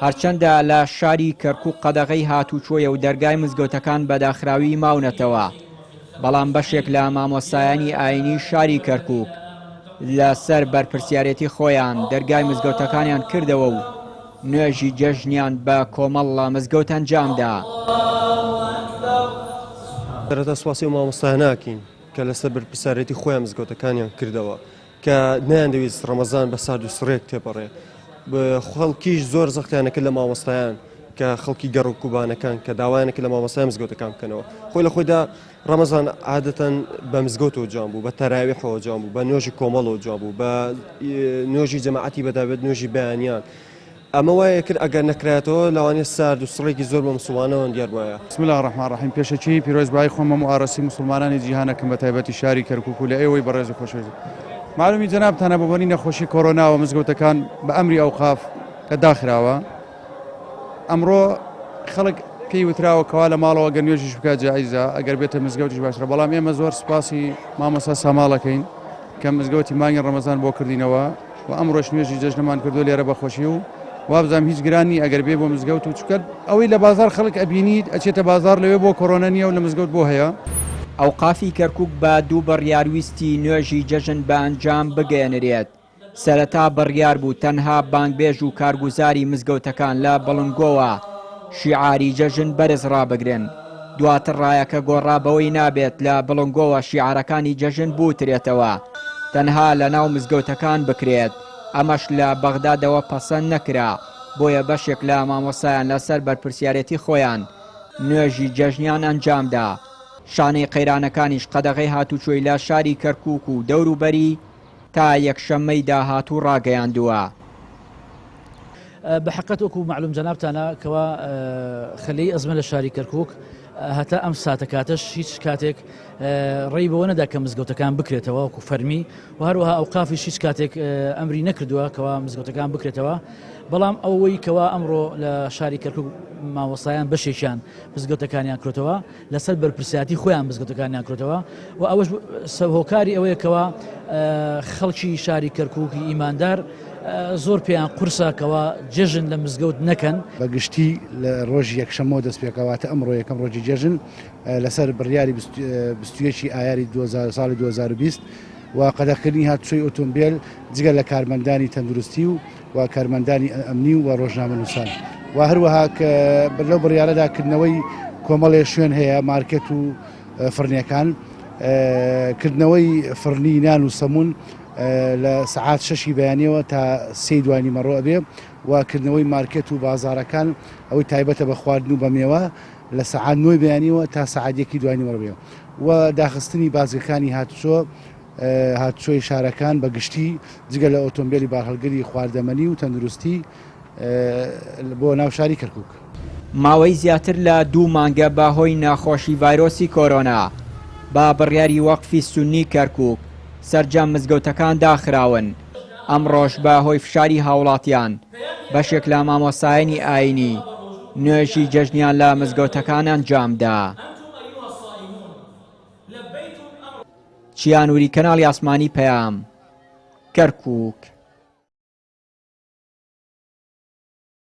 هەرچەندە لە شاری کەرکوک قەدەغەی هاتوچۆیە و دەرگای مزگەوتەکان بە داخراوی ماونەتەوە، بەڵام بەشێک لە مامۆستایانی ئاینی شاری کەرکوک لەسەر بەرپرسیارێتی خۆیان دەرگای مزگەوتەکانیان کردەوە و نوێژی جەژنیان بە کۆمەڵ لە مزگەوت ئەنجامدا. سەرەتا سوپاسی ئەو مامۆستایانە ئەکەین کە لەسەر بەرپرسیارێتی خۆیان مزگەوتەکانیان کردەوە کە نەیاندەویست ڕەمەزان بە سارد و سڕێک تێپەڕێ. خەڵکیش زۆر زەختیان ئەکرد لە مامۆستایان کە خەڵکی گەڕەک و بانەکان کە داوایان ئەکرد لە مامۆستایان مزگەوتەکان بکەنەوە. خۆی لە خۆیدا ڕەمەزان عادەتەن بە مزگەوتەوە جوان بوو، بە تەراویحەوە جوان بوو، بە نوێژی کۆمەڵەوە جوان بوو، بە نوێژی جەماعەتی بەتایبەت نوێژی بەیانیان. ئەمە وای کرد ئەگەر نەکرایەتەوە لەوانەیە سارد و سڕێکی زۆر بە موسڵمانەوە دیار بوایە. بسم اللە الرحمن الرحیم پێشەکی پیرۆزبایی خۆم هەموو ئاڕاستەی موسڵمانانی جیهان ئەکەم بە تایبەتی شاری کەرکوک و لە ئێوەی بەڕێز و خۆشەویست مەعلومی جەنابتانە بە بۆنی نەخۆشی کۆرۆناوە مزگەوتەکان بە ئەمری ئەوقاف کە داخراوە ئەمڕۆ خەڵک پێی وتراوە کەوا لە ماڵەوە گەر نوێژیش بکات جائیزە ئەگەر بێتە مزگەوتیش باشترە بەڵام ئێمە زۆر سوپاسی مامۆستا ساماڵەکەین کە مزگەوتی مانگی ڕەمەزان بۆ کردینەوە و ئەمڕۆش نوێژی جەژنەمان کردووە لێرە بە خۆشی و وابزانم هیچ گران نییە ئەگەر بێ بۆ مزگەوت و چونکە ئەوەی لە بازاڕ خەڵک ئەبینیت ئەچێتە بازاڕ لەوێ بۆ کۆرۆنە نییە و لە مزگەوت بۆ هەیە. ئەوقافی کەرکوک بە دوو بڕیار ویستی نوێژی جەژن بە ئەنجام بگەیەنرێت، سەرەتا بڕیار بوو تەنها بانگبێژ و کارگوزاری مزگەوتەکان لە بڵندگۆوە شیعاری جەژن بەرز ڕابگرن، دواتر ڕایەکە گۆڕا بەوەی نابێت لە بڵندگۆوە شیعارەکانی جەژن بوترێتەوە تەنها لە ناو مزگەوتەکان بکرێت، ئەمەش لە بەغدادەوە پەسەند نەکرا، بۆیە بەشێک لە مامۆستایان لەسەر بەرپرسیارێتی خۆیان نوێژی جەژنیان ئەنجامدا، شانەی قەیرانەکانیش قەدەغەی هاتوچۆی لە شاری کەرکوک و دەوروبەری تا یەکشەممەی داهاتوو ڕاگەیاندووە. بە حەقت وەکو مەعلوم جەنابتانە کەوا خەلەی ئەزمە لە شاری کەرکک هەتا ئەم ساتە کاتەش هیچ کاتێک ڕێی بەوە نەدا کە مزگەوتەکان بکرێتەوە وەکو فەرمی و هەروەها ئەوقافیش هیچ کاتێک ئەمری نەکردووە کەوا مزگەوتەکان بکرێتەوە بەڵام ئەوەی کەوا ئەمڕۆ لە شاری کەرکک مامۆستایان بەشێکیان مزگەوتەکانیان کرێتەوە لەسەر بەرپرسیارەتی خۆیان مزگەوتەکانیان کرێتەوە و ئەوەش هۆکاری ئەوەیە کەوا خەڵکی شاری کەرکووکی ئیماندار زۆر پێیان قورسە کەوا جێژن لە مزگەوت نەکەن. بە گشتی لە ڕۆژی یەکشەممەوە دەست پێکا واتە ئەمڕۆ یەکەم ڕۆژی جێژن لەسەر بڕیاری 21 ی ئایاری ساڵی 2020 و قەدەغکردنی هاتوچۆی ئۆتۆمبێل جگە لە کارمەندانی تەندروستی و و کارمەندانی ئەمنی و ڕۆژنامەنووسان و هەروەها کە لەو بڕیارەدا کردنەوەی کۆمەڵێ شوێن هەیە مارکێت و فڕنیەکان کردنەوەی فڕنی نان و سەمون لە سەعات شەشی بەیانیەوە تا سێی دوانیمەڕۆ ئەبێ و کردنەوەی مارکێت و بازاڕەکان ئەوەی تایبەتە بە خواردن و بە مێوە لە سەعات نۆی بەیانیەوە تا سەعات یەکی دوانیمەڕۆ بێ و داخستنی بازگەکانی هاتوچۆ هاتوچۆی شارەکان بە گشتی جگە لە ئۆتۆمبێلی بارهەڵگری خواردەمەنی و تەندروستی بۆ ناو شاری کەرکوک. ماوەی زیاتر لە دوو مانگە بە هۆی نەخۆشی ڤایرۆسی کۆرۆنا بە بڕیاری وەقفی سوننی کەرکوک سەرجەم مزگەوتەکان داخراون، ئەمڕۆش بە هۆی فشاری هاوڵاتیان بەشێک لە مامۆستایانی ئاینی نوێژی جەژنیان لە مزگەوتەکان ئەنجامدا. چیا نوری کەناڵی ئاسمانی پەیام، کەرکوک.